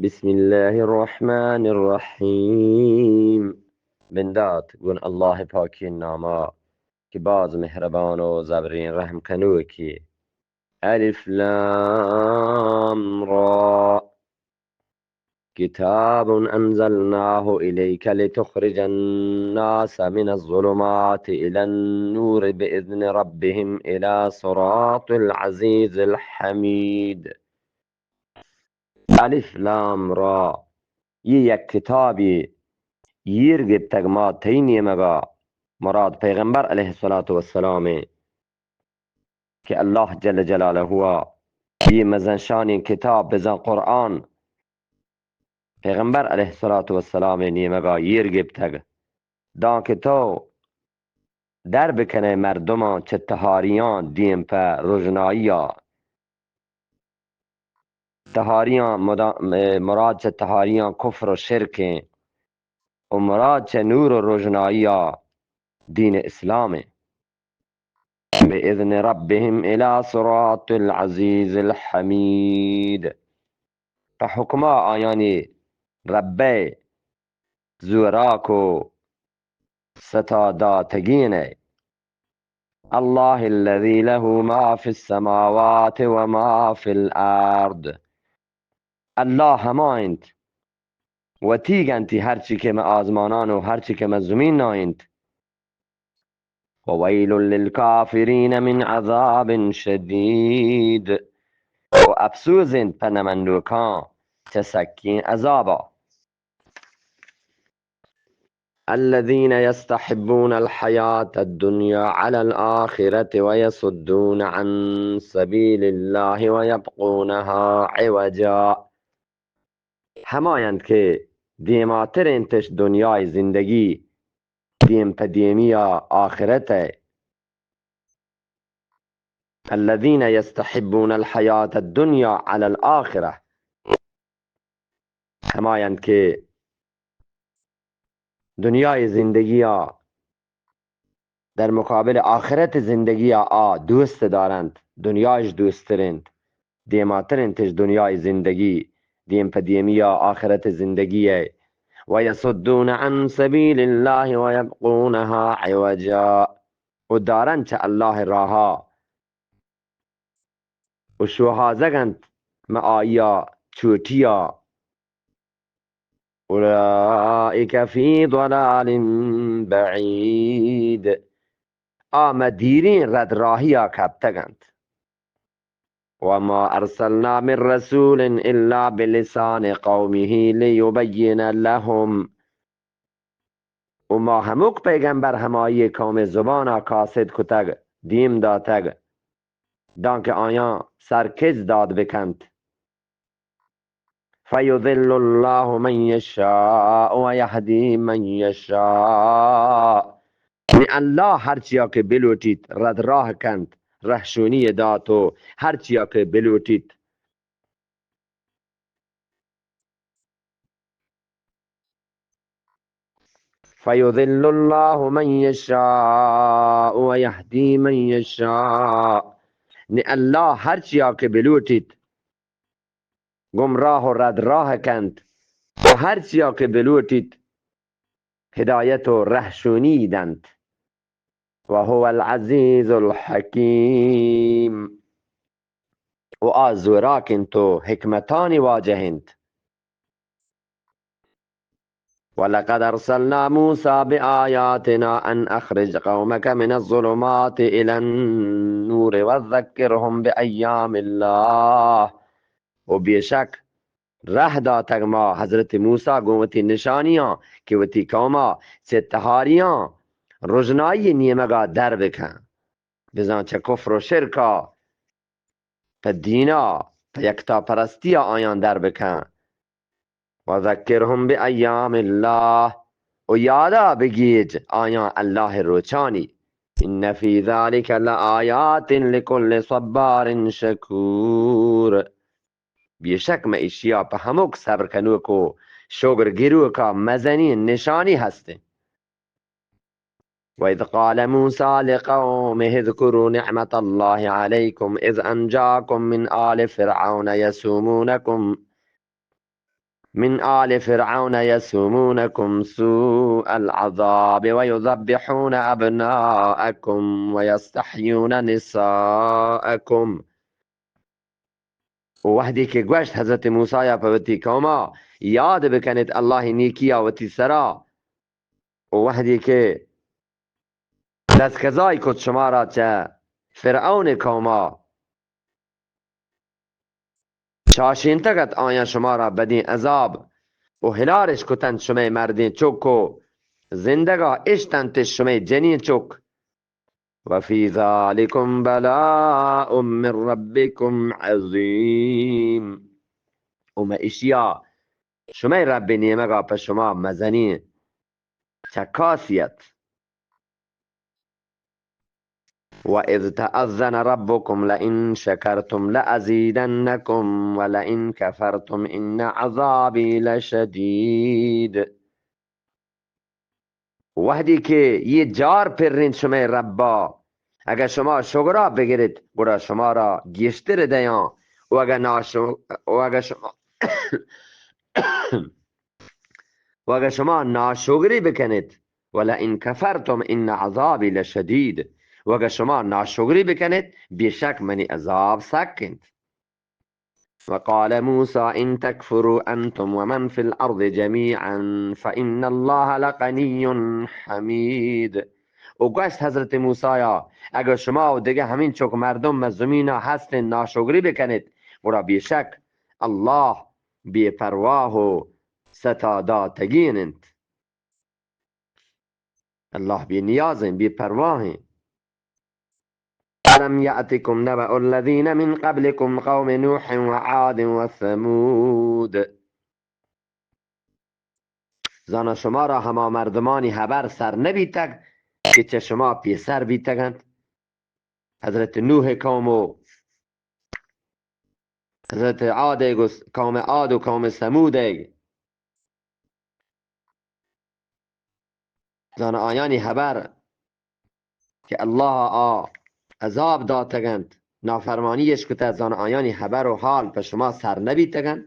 بسم الله الرحمن الرحيم. بندات گون الله پاکیں ناما کہ باز مہربان و زبریں رحم کنوکے. الف لام را. كتاب أنزلناه إليك لتخرج الناس من الظلمات إلى النور بإذن ربهم إلى صراط العزيز الحميد. الف لام را. یہ یک کتابی ایر گپتگ ما تئی نیمگا، مراد پیغمبر علیہ الصلوۃ والسلام، کہ اللہ جل جلالہ ءَ یہ مزن شانیں کتاب بزاں قرآن پیغمبر علیہ الصلوۃ والسلام نیمگا ایر گپتگ، دانکہ تو در بکنئے مردماں چہ تہاریاں دیم پہ رژنائیا. تہاریاں مدا-، مراد چہ تہاریاں کفر و شرکیں و مراد چہ نور و رژنائیا دین اسلامیں. بإذن ربهم إلى صراط العزيز الحميد. پہ حکما آیانی ربئے زوراک و ستا داتگینئے. الله الذي له ما في السماوات وما في الأرض. اللہ ہما انت، وتیگ انتی ہرچی کہ مہ آزمانان و ہرچی کہ مہ زمینا انت. وويل للكافرين من عذاب شديد. و افسوز انت پہ نمنوکاں چہ سکیں عذابا. الذين يستحبون الحياة الدنيا على الآخرة ويصدون عن سبيل الله ويبغونها عوجا. ہمایند کہ دیماتر انتش دنیای زندگی دیم پہ دیمیا آخرتئے. الذين يستحبون الحياة الدنيا على الآخرة. ہمایند کہ دنیای زندگیا در مقابل آخرت زندگیا آ دوست دارنت، دنیایش دوستتر انت، دیماتر انتش دنیای زندگی، دیم پہ دیمیا آخرت زندگی ء. ويصدون عن سبيل الله ويبغونها عوجا. و دارن چہ اللہ راہا و شوہازگ انت مہ آئیا چوٹیا. أولئك في ضلال بعيد. آ مہ دیریں رد راہیا کپتگ انت. وما أرسلنا من رسول إلا بلسان قومه ليبين لهم. و ما ہمک پیغمبر ہمائی قوم زبانا قاصد کتگ، دیم داتگ، دانکہ آیاں سرکز داد بکنت. فيضل الله من يشاء ويهدي من يشاء. نی اللہ ہرچیا کہ بلوٹیت رد راہ کنت، رہشونی دات و ہرچیا کہ بلوٹیت. فيضل الله من يشاء ويهدي من يشاء. نی اللہ ہرچیا کہ بلوٹیت گمراہ و رد راہ کنت و ہرچیا کہ بلوٹیت ہدایت و رہشونی دنت. وهو العزيز الحكيم. و آ زوراک انت و حکمتانی واجہ انت. ولقد أرسلنا موسى بآياتنا أن أخرج قومك من الظلمات إلى النور وذكرهم بأيام الله. و بے شک رہ داتگ ما حضرت موسی گوں وتی نشانیاں کہ وتی قوما چہ تہاریاں رژنائی نیمگا در بکن، بزاں چہ کفر و شرکا پہ دینا، پہ یکتا پرستیا آیاں در بکن. وذكرهم بأيام الله، و یادا بگیج آیاں اللہ روچانی. إن في ذلك لآيات لكل صبار شكور. بے شک مہ ایشیا پہ ہمک صبر کنوک و شگر گروکا مزنی نشانی ہستیں. وإذ قال موسى لقومه اذكروا نعمة الله عليكم إذ أنجاكم من آل فرعون يسومونكم من آل فرعون يسومونكم سوء العذاب ويذبحون أبناءكم ويستحيون نساءكم. و وہدے کہ گوشت حضرت موسیٰ پہ وتی قوما، یاد بکنیت اللہ نیکیا وتی سرا، و وہدے کہ دستکزائی کت شمارا چہ فرعون قوما، چاشینتگ ات آیاں شمارا بدیں عذاب، و ہلارش کتنت شمئے مردیں چک و زندگا اشتنتش شمئے جنیں چک. وفي ذلكم بلاء من ربكم عظيم. و مہ اشیا شمئے رب نیمگا پہ شما مزنیں چکاسیت. وإذ تأذن ربكم لئن شكرتم لأزيدنكم ولئن كفرتم إن عذابي لشديد. وہدے کہ یہ جار پرینت شمئے ربا، اگہ شما شگرا بگریت، گڑا شمارا گیشتر دیاں، و اگہ ناشو-، و اگہ شما، و اگہ شما ناشگری بکنیت، ولئن كفرتم إن عذابي لشديد، و اگہ شما ناشگری بکنیت، بے شک منی عذاب سک انت. وقال موسى إن تكفروا أنتم ومن في الأرض جميعا فإن الله لغني حميد. و گوشت حضرت موسیٰ، اگر شما و دگہ ہمینچک مردم مہ زمینا ہستین ناشگری بکنیت، گڑا بے شک اللہ بے پرواہ و ستاداتگین انت. اللہ بے نیازیں، بے پرواہیں. ألم يأتكم نبأ الذين من قبلكم قوم نوح وعاد وثمود. زانا شمارا ہما مردمانی حبر سر نبیتگ کہ چہ شما پیسر بیتگنت؟ حضرت نوح قوم و حضرت عاد و قوم عاد و قوم ثمود، زان آیانی حبر کہ اللہ آ عذاب داتگنت، نافرمانی اش کتہ، زان آیانی حبر و حال پہ شما سر نبیتگنت؟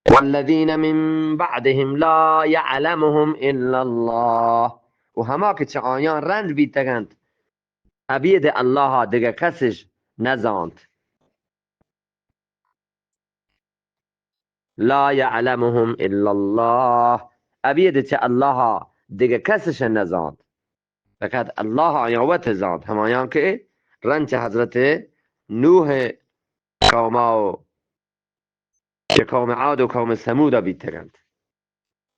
والذين من بعدهم لا يعلمهم إلا الله. و ہما کہ چہ آیان رند بیتگنت، ابید اللہ دگہ کسش نزانت. لا يعلمهم إلا الله. ابید چہ اللہ دگہ کسش نزانت. فقط اللہ آیان وت زانت. ہمایان کہ رند چہ حضرت نوح قوما و چہ قوم عاد و قوم ثمود بیتگنت.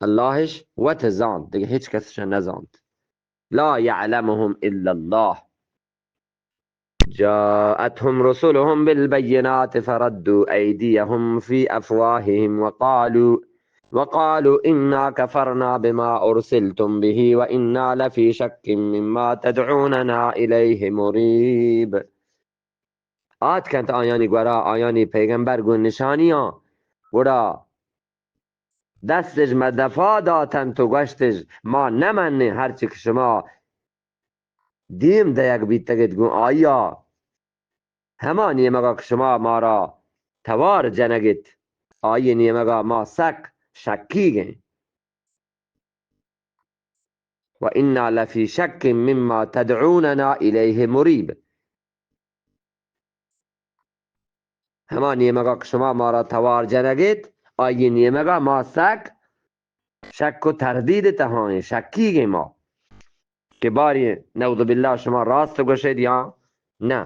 اللہش وت زانت، دگہ ہچ کسش نزانت. لا يعلمهم إلا الله. جاءتهم رسلهم بالبينات فردوا أيديهم في أفواههم وقالوا، وقالوا إنا كفرنا بما أرسلتم به وإنا لفي شك مما تدعوننا إليه مريب. آتکنت آیانی گورا آیانی پیغمبر گوں نشانیاں، گڑا دستش مہ دفا داتنت و گوشتش، ما نمنیں ہرچی کہ شما دیم دئیگ بیتگت گوں آئیا، ہما نیمگا کہ شما مارا توار جنگت، آئی نیمگا ما سک شکیگیں. وإنا لفي شك مما تدعوننا إليه مريب. ہما نیمگا کہ شما مارا توار جنگیت، آئی نیمگا ما سک شک و تردید تہا ایں، شکیگیں ما کہ باری نعوذ باللہ شما راست گوشیت یا نہ.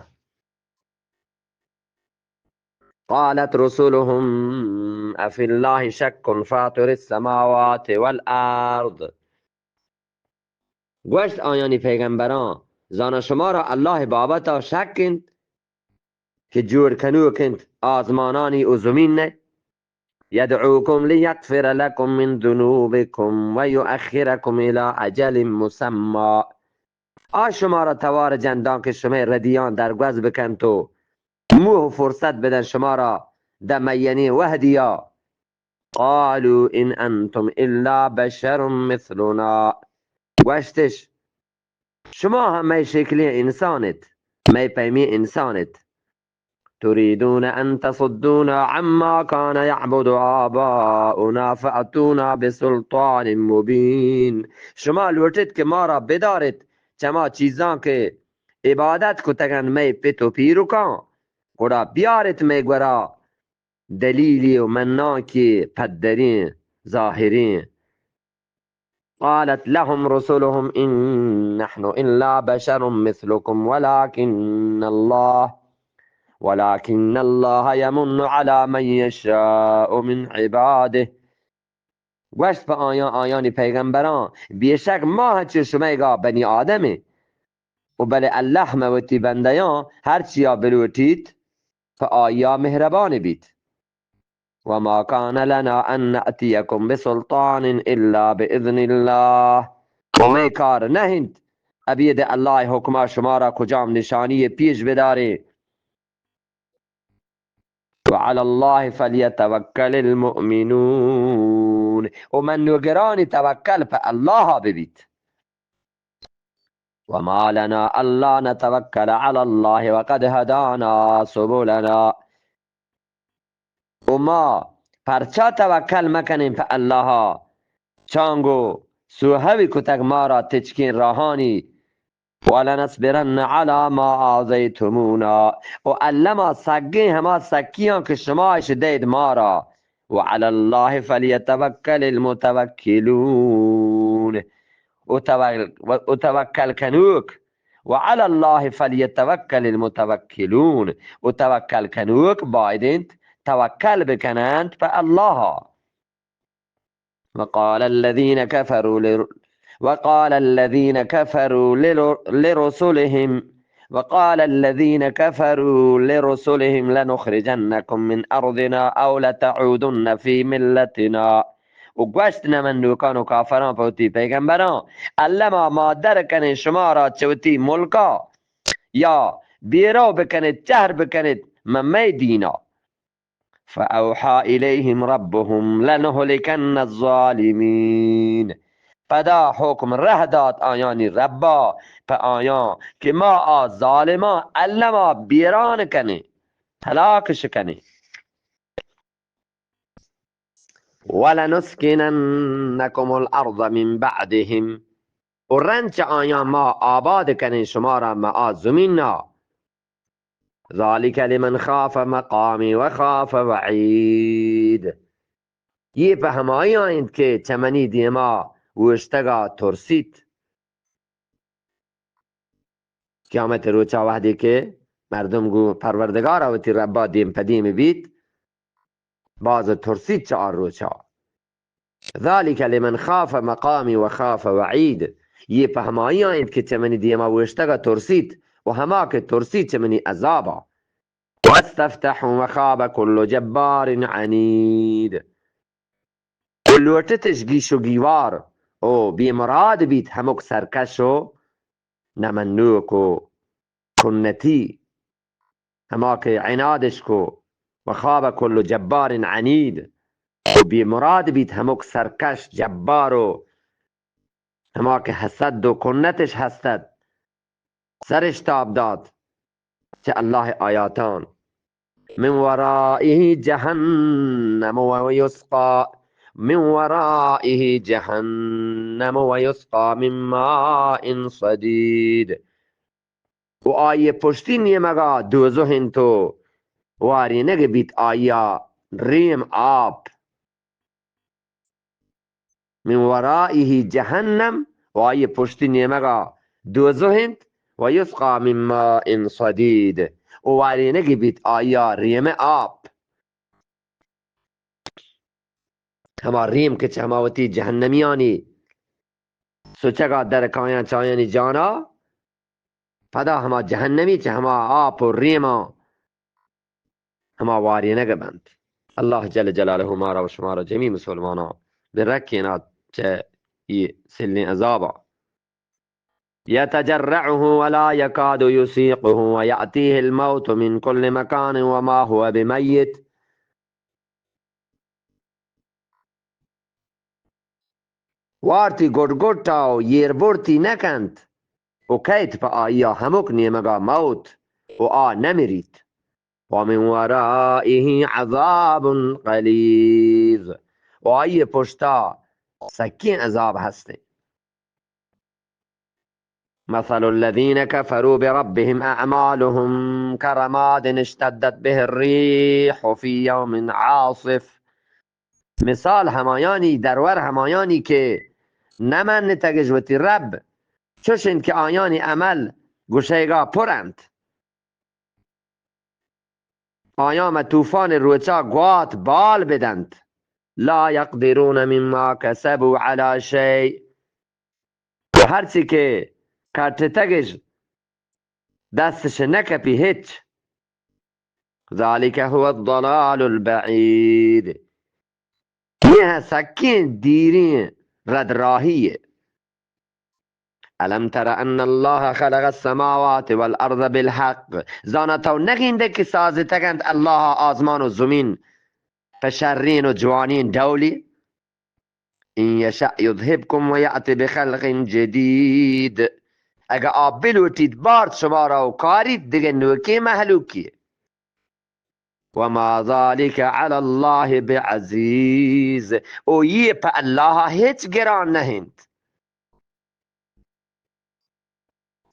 قالت رسلهم أفي الله شك فاطر السماوات والأرض. گوشت آیانی پیغمبران، زانا شمارا اللہ بابتا شک انت کہ جوڑ کنوک انت آزمانانی و زمین نے؟ يدعوكم ليغفر لكم من ذنوبكم ويؤخركم إلى أجل مسمى. آ شمارا توار جنت دانکہ شمئے ردیاں درگوز بکنت و موہ و فرصت بدنت شمارا داں معینیں وہدیا. قالوا إن أنتم إلا بشر مثلنا. گوشتش، شما ہم مئے شکلیں انسان ات، مئے پیمیں انسان ات. تريدون أن تصدونا عما كان يعبد آباؤنا فأتونا بسلطان مبين. شما لوٹت کہ مارا بدارت چما چیزاں کہ عبادت کتگن مئے پت و پیرکاں، گڑا بیارت مئے گورا دلیلی و منانکی پدریں، ظاہریں. قالت لهم رسلهم إن نحن إلا بشر مثلكم ولكن الله، ولكن الله يمن على من يشاء من عباده. گوشت پہ آیاں، آیانی پیغمبراں، بیشک ما ہنچو شمئیگا بنی آدمیں، و بلے اللہ مہ وتی بندیاں ہر چیا بلوٹیت، پہ آیا مہربان بیت. وما كان لنا أن نأتيكم بسلطان إلا بإذن الله. و مئے کار نہ انت ابید اللہ حکما شمارا کجام نشانی پیش بداریں. وعلى الله فليتوكل المؤمنون. و منوگرانی توکل پہ اللہ ببیت. وما لنا ألا نتوكل على الله وقد هدانا سبلنا. و ما پرچا توکل مکنیں پہ اللہ، چانگو سوہوی کتگ مارا تچکیں راہانی. ولنصبرن على ما آذيتمونا. و الما سگیں ہما سکیاں کہ شما اش دید مارا. وعلى الله فليتوكل المتوكلون. و توکل، و توکل کنوک. وعلى الله فليتوكل المتوكلون. و توکل کنوک باید انت توکل بکننت پہ اللہ. وقال الذين كفروا لر-، وقال الذين كفروا لر-، لرسلهم، وقال الذين كفروا لرسلهم لنخرجنكم من أرضنا أو لتعودن في ملتنا. و گوشت نمنوکان و کافراں پہ وتی پیغمبراں، الما ما در کنیں شمارا چہ وتی ملکا، یا بیرو بکنیت، چہر بکنیت مہ مئے دینا. فأوحى إليهم ربهم لنهلكن الظالمين. پدا حکم رہ دات آیانی ربا پہ آیاں کہ ما آ ظالماں الما بیران کنیں، ہلاکش کنیں. ولنسكننكم الأرض من بعدهم. و رند چہ آیاں ما آباد کنیں شمارا مہ آ زمینا. ذلك لمن خاف مقامي وخاف وعيد. یہ پہ ہمایاں انت کہ چہ منی دیما اوشتگا ترسیت. قیامت روچا وہدے کہ مردم گوں پروردگارا وتی ربا دیم پہ دیم بیت، باز ترسیت چہ آ روچا. ذلك لمن خاف مقامي وخاف وعيد. یہ پہ ہمایاں انت کہ چہ منی دیما اوشتگا ترسیت و ہما کہ ترسیت چہ منی عذابا. واستفتحوا وخاب كل جبار عنيد. و لوٹتش گیش و گیوار و بے مراد بیت ہمک سرکش و نمنوک و کنتی، ہما کہ عنادش کو. وخاب كل جبار عنيد. و بے مراد بیت ہمک سرکش جبار و ہما کہ حسد و کنتش ہستت، سرش تاب دات چہ اللہ آیاتان. من ورائه جهنم ويسقى، من ورائه جهنم ويسقى من ماء صديد. و آئی پشتی نیمگا دوزہ انت و وارینگ بیت آئیا ریم آپ. من ورائه جهنم، و آئی پشتی نیمگا دوزہ انت، ويسقى من ماء صديد، و وارینگی بیت آئیا ریم آپ. ہما ریم کہ چہ ہما وتی جہنمیانی سچگا در کایاں چہ آیانی جانا، پدا ہما جہنمی چہ ہما آپ و ریما ہما وارینگ بنت. اللہ جل جلالہ مارا و شمارا جمیع مسلماناں برکینات چہ ای سلیں عذابا. يتجرعه ولا يكاد يسيغه ويأتيه الموت من كل مكان وما هو بميت. وارتی گڈ گڈا و یر برتی نکنت و کئیت پہ آئیا ہمک نیمگا موت و آ نمریت. ومن ورائه عذاب غلیظ، و آئی پشتا سکیں عذاب ہستیں۔ مثل الذين كفروا بربهم أعمالهم كرماد اشتدت به الريح في يوم عاصف، مثال ہمایانی، درور ہمایانی کہ نمنتگش وتی رب، چوش انت کہ آیانی عمل گشیگا پر انت۔ آیاں مہ طوفان روچا گوات بال بدنت۔ لا يقدرون مما كسبوا على شيء، و ہرچی کہ کٹتگش دستش نہ کپی ہچ۔ ذلك هو الضلال البعيد، یہ سکیں دیریں رد راہی ہے۔ الم تر ان الله خلق السماوات والارض بالحق، زانا تو نگندے کہ سازتگنت اللہ آزمان و زمین پہ شرین و جوانین ڈولی؟ ان یشأ یذهبکم و یأت بخلق جدید، اگہ آ بلوٹیت بارت شمارا و کاریت دگہ نوکیں مہلوکی۔ وما ذلك على الله بعزيز، او یہ پہ اللہ ہچ گران نہ انت۔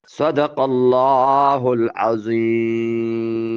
صدق الله العظيم.